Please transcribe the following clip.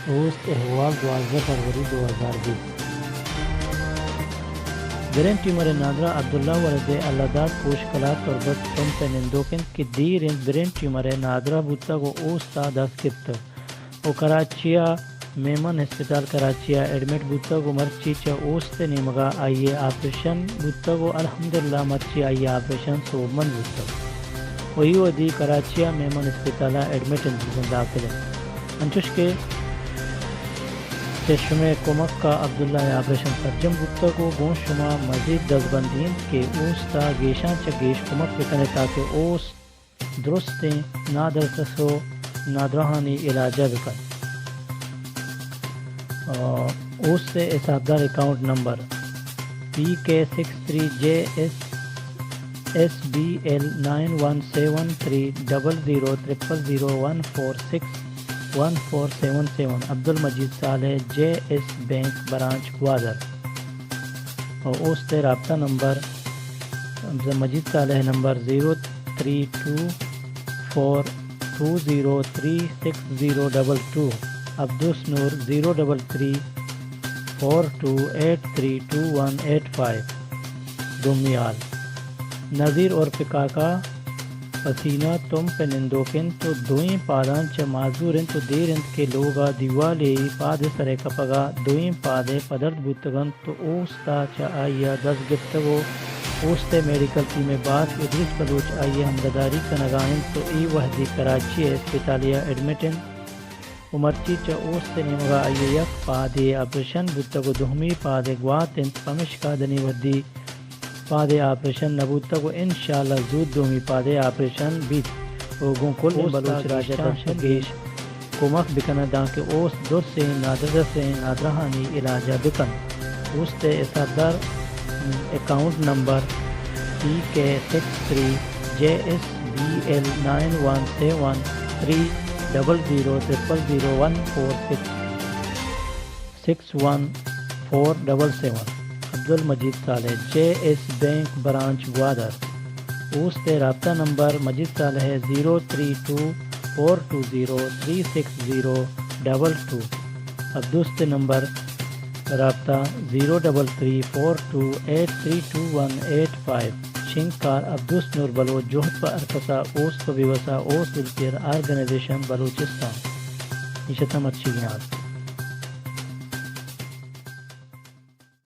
اوست احوال، دوازدہ فروری دو ہزار بیست۔ برین ٹیومر ءِ نادراہ عبداللہ ولد اللہ داد کوش کلات تربت تمپ ءِ نندوک انت کہ دیر انت برین ٹیومر ءِ نادراہ بوتگ ءُ اوست ءَ دست گپتگ ءُ کراچی ءِ میمن ہسپتال کراچی ءَ ایڈمٹ بوتگ ءُ مرچی چہ اوست ءِ نیمگ ءَ آئی ءِ آپریشن بوتگ ءُ الحمدللہ مرچی آئی ءِ آپریشن سوبمند بوتگ ءُ اے وہدی کراچی ءِ میمن ہسپتال ءَ ایڈمٹ انت، بزاں داخل انت۔ انچوش کہ چہ شمئے کمک ءَ عبداللہ ءِ آپریشن سرجم بوتگ ءُ گوں شما مزید دزبندی انت کہ اوست ءَ گیشاں چہ گیش کمک بکن ات تاکہ اوست درستیں نادرس ءُ نادراہانی علاج ءَ بکن۔ آ، اوست ءِ حسابدار account number P K six three J S S B L nine one seven three double zero triple zero one four six one four seven seven, Abdul Majid Saleh, J S bank branch Gwadar. ءُ اوست ءِ رابطہ number, Majid Saleh number zero three two four two zero three six zero double two, Abdus Noor zero double three four two eight three two one eight five. دومی حال، نذیر عرف کاکا پسینہ تمپ ءِ نندوک انت ءُ دوئیں پاداں چہ معذور انت ءُ دیر انت کہ لوگ ءَ دیوالے پاد ءِ سر ءَ کپگ ءَ دوئیں پاد ءِ پدرد بوتگ انت ءُ اوست ءَ چہ آئی ءَ دست گپتگ ءُ اوست ءِ میڈیکل ٹیم ءِ باسک ادریس بلوچ آئی ءِ ہمگداری کنگ ءَ انت ءُ اے وہدی کراچی ءِ اسپتالے ءَ ایڈمٹ انت ءُ مرچی چہ اوست ءِ نیمگ ءَ آئی ءِ یک پادے آپریشن بوتگ ءُ دومی پاد ءِ گوات انت، پمشکا دنی وہدی پاد ءِ آپریشن نہ بوتگ ءُ انشاءاللہ زوت دومی پاد ءِ آپریشن بیت ءُ گوں کلیں بلوچ راج ءَ دست ءُ گیش کمک بکن ات دانکہ اوست درسیں نادرسیں نادراہانی علاج ءَ بکن۔ اوست ءِ حسابدار account number P K six three J S B L nine one seven three double zero triple zero one four six six one four double seven, Abdul Majid Saleh, J S bank branch Gwadar. اوست ءِ رابطہ number Majid Saleh zero three two four two zero three six zero double two. Abdus ءِ number رابطہ zero double three four two eight three two one eight five. شنگکار عبدوس نور بلوچ، جہد پہ ہرکس ءَ اوست پہ بیوس ءَ، اوست ویلفیئر آرگنائزیشن بلوچستان۔ ایش اتاں مرچیگیں حال۔